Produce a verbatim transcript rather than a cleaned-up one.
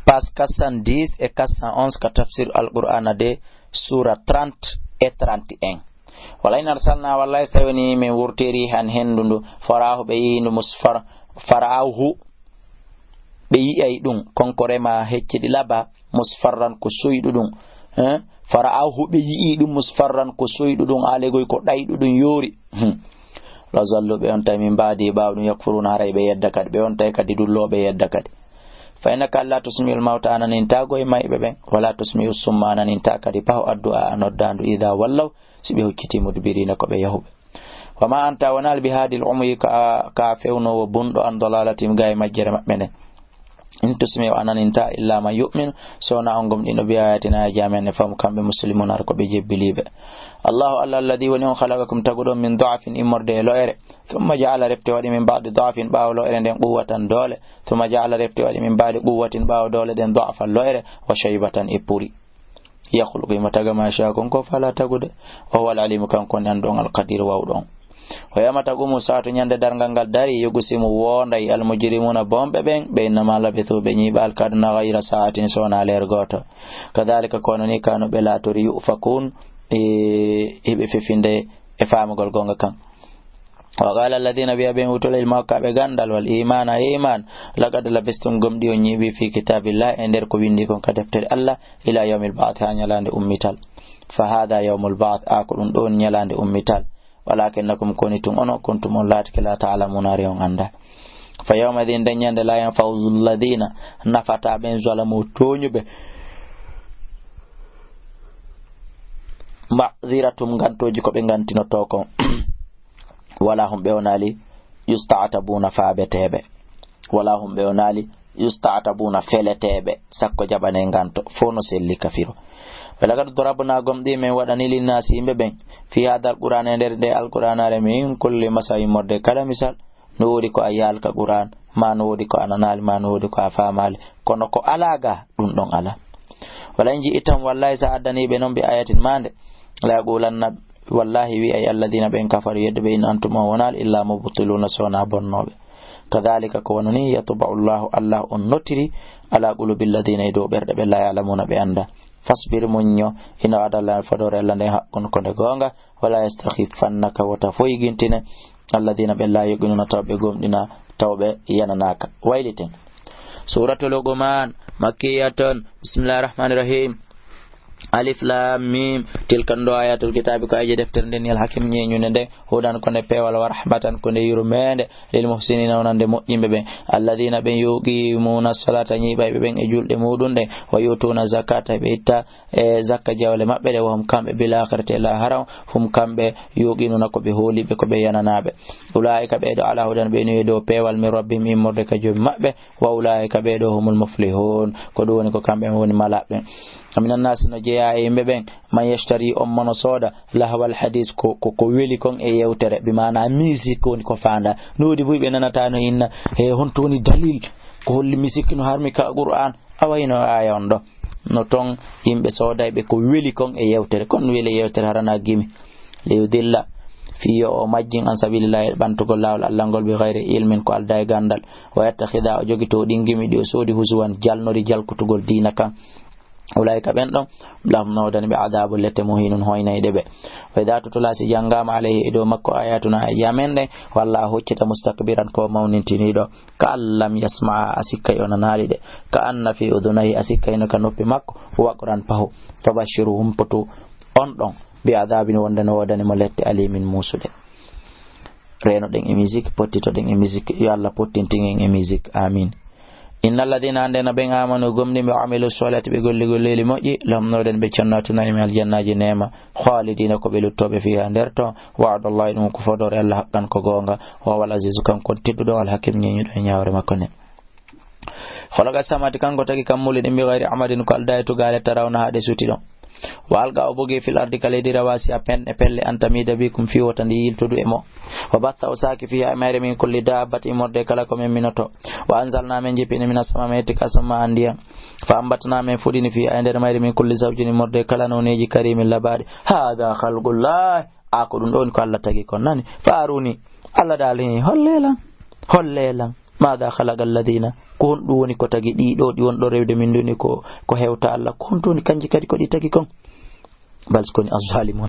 Page quatre cent dix e quatre cent onze ka tafsir Alqur'aana de, suura trente e trente et un. Wala in arsalna, wallahi, so tawi woni min wurtiri han henndu ndu, faraahu, ɓe yi'i ndu musfar-, faraahu, ɓe yi'ay ɗum, kon ko rema hecciɗi laba, musfarran, ko suyɗuɗum. Eh? Faraahu, ɓe yi'i ɗum, musfarran, ko suyɗuɗum, aalegoy ko ɗayɗuɗum yoori. Hmm. La zallu, ɓe ontay min baadi, ɓaawo ɗum, yakfuruna, haray ɓe yedda kadi, ɓe ontay kadi dullooɓe yedda kadi. Fa innaka la tusmi'ul mawta, a naninta goy mayɓe ɓen, wala tusmi'u summa, a naninta kadi paho addu'a a noddaandu, ida wallaw, si ɓe hucciti, mudbirina, ko ɓe yahuɓe. Wa ma anta, a wonaali, bi haadil umyi, ka, ka fewnoowo bunɗo an dalalatihim, ga e majjere maɓɓe nden. In tusmi'u, a naninta, illa man yu'minu, so wona on gomɗinɗo, bi ayatina, e aayeeji amen ɗen, fahum, kamɓe, muslimun, hara ko ɓe jebbiliiɓe. Allahu Allah, alladhi, woni on, khalaqakum, taguɗo on, min du'afin, immorde e lo'ere, thumma ja'ala, refti waɗi, min ba'di du'afin, ɓaawo lo'ere nden, quwwatan, doole, thumma ja'ala, refti waɗi, min ba'di quwwatin, ɓaawo doole ɗen, du'afan, lo'ere, wa shaybatan, e puri. Yakhluqu, himo taga, ma yasha, kon ko fala tagude. Wa huwa al-alimu, kanko woni anduɗo on, al-qadiru, waawuɗo on. Wa yawma taqumu saatu, ñande darngal ngal dari, yuqsimu, woonday, al-mujrimuna, bonɓe ɓen, ɓe, innama labithu, ɓe ñiiɓaali, ka aduna, ghayra sa'atin, so wona leer gooto. Kadhalika, kono ni, kanu, ɓe laatori, yufakun, e, hiɓe fefinde e faamugol goonga kan. Wa qala alladhina, wi'a ɓen utul ilma, hokkaaɓe ganndal, wal imaana, e iman, laqad labistum, gomɗii on ñiiɓii, fi kitabillah, e nder ko winndi kon ka deftere Allah, ila yawmil ba'th, haa ñalaande ummital. Fa hadha yawmul ba'th, a ko ɗum ɗon ñalaande ummital. Walakinnakum, koni tun onon, kuntum, on laatike, la ta'lamuna, hari on anndaa. Fa yawma idhin, nden ñande, la yanfa'u alladhina, nafataa ɓen, zalamu, tooñuɓe, ma'dhiratum, ngantooji ko ɓe ngantinotoo kon. Wala hum, ɓe wonaali, yusta'tabuna, faabeteeɓe. Wala hum, ɓe wonaali, yusta'tabuna, feleteeɓe, sakko jaɓanee nganto, fof no selli ka firo. Wa laqad darabna, gomɗii men waɗani, linnaasi, yimɓe ɓen, fi hadha alqur'ana, e nder nde alqur'anaare, min kulli masal, immorde kala misal, no woodi ko a yi'aali ka Qur'an, ma no woodi ko a nanaali, ma no woodi ko a faamaali, kono ko alaa ga, ɗum ɗon alaa. Wala in ji'tahum, wallahi, sa addanii ɓe non, bi ayatin, maande, la yaqulanna, wallahi, wi'ay alladhina, ɓen kafaru, yedduɓe, in antum, on wonaali, illa mubtiluna, so wonaa bonnooɓe. Kadhalika, ko wano ni, yatba'u Allahu, Allah on nottiri, ala qulubi alladhina, e dow ɓerɗe ɓe, la ya'lamuna, ɓe anndaa. Fasbir, muñño, inna wa'da Allahi, fodoore Allah nden, haqqun, ko nde goonga, wala yastakhifannaka, wota foygintine, alladhina, ɓe, la yuqinuna, taw ɓe gomɗinaa, taw ɓe yananaaka. Wayliten. Suratul Luqman, makkiyatun, bismillahir rahmanir rahim. Alif lam mim. Tilka, ɗum ɗo, ayatul kitabi, ko aayeeje deftere nden, al hakim, ñeeñunde nden, hudan, ko nde peewal, wa rahmatan, ko nde yurmeende, lil muhsinina, wonande moƴƴinɓe ɓen, alladhina, ɓen, yuqimuna salata, ñiiɓayɓe ɓen e julɗe muɗum ɗen, wa yu'tuna zakata, ɓe itta e zakka jawle maɓɓe ɗe, wa hum, kamɓe, bil akhirati, e lahara on, hum, kamɓe, yuqinuna, ko ɓe hooliiɓe, ko ɓe yananaaɓe. Ulaika, ɓee ɗo, ala hudan, ɓe ni e dow peewal, min rabbihim, immorde ka Joomi maɓɓe, wa ulaika, ɓee ɗo, humul muflihun, ko ɗum woni ko kamɓe woni malaaɓe. Wa minan nasi, no jeyaa e yimɓe ɓen, man yashtari, on mo no sooda, lahwal hadis, ko, ko, ko weli kon e yewtere, bi maana musique woni ko faanda. No woodi buy ɓe nanata no inna, he, honto woni dalil ko holli musique no harmi ka Qur'an? A wayno aya on ɗo. No ton yimɓe soodayɓe ko weli kon e yewtere. Kon weli e yewtere, harana gimi. Li yudilla, fii yo o majjin, an sabilillahi, ɓantugol laawol Allah ngol, bi ghayri ilmin, ko aldaa e ganndal. Wa yattakhidha, o jogito ɗin gimi ɗi o soodi, huzuwan, jalnori jalkutugol diina kan. Ulaika, ɓen ɗon, lahum, no woodani ɓe, adabun, lette, muhinun, hoynayɗe ɓe. Wa idha tutla, si janngaama, alayhi, e dow makko, ayatuna, aayeeji amen ɗen, walla, o huccita, mustakbiran, ko mawnintiniiɗo. Ka an lam yasma'a, a sikkay o nanaali ɗe. Ka anna fi udhunayhi, a sikkay no ka noppi makko, waqran, pahu. Fabashshirhu, humputu on ɗon, bi adhabin, wonde no woodani mo lette, alimin, muusuɗe. Reenoɗen e musique, pottitoɗen e musique, yo Allah pottintin en e musique. Amin. Innal ladhina, annde no ɓen, amanu, gomɗinɓe, wa amilu salihati, ɓe golli golleeli moƴƴi, lahum, no woodani ɓe, jannatu na'imi, aljannaaji neema, khalidina, ko ɓe luttooɓe, fiha, nder ton. Wa'dallahi, ɗum ko fodoore Allah, haqqan, ko goonga. Wa huwal azizu, kanko woni tedduɗo, al hakim, ñeeñuɗo e ñaawre makko nden. Khalaqa samawati, kanko tagi kammuuli ɗin, bi ghayri amadin, ko aldaa e tugaale, tarawnaha, ɗe suti ɗon. Wa alqa, o bogi, fil ardi, ka leydi, rawasiya, penɗe, pelle, an tamida bikum, fii wota ndi yiltodu e mon. Wa batha, o saaki, fiha, e mayre, min kulli dabbati, immorde kala ko men minoto. Wa anzalna, men jippini, minas sama, men itti ka asama, an ndiyam. Fa ambatna, men fuɗini, fiha, e nder mayre, min kulli zawjin, immorde kala nooneeji, karimin, labaaɗi. Hadha khalqullah, a ko ɗum ɗo woni ko Allah tagi kon, nani? Fa aruni, Allah daali, holle lan, holle lan. Maada khalaqa alladhina, ko honɗum woni ko tagi ɗii ɗoo ɗi won ɗo rewde min nduni ko, ko hewta Allah? Ko honto woni kanji kadi ko ɗi tagi kon? Bal koni azzalimun.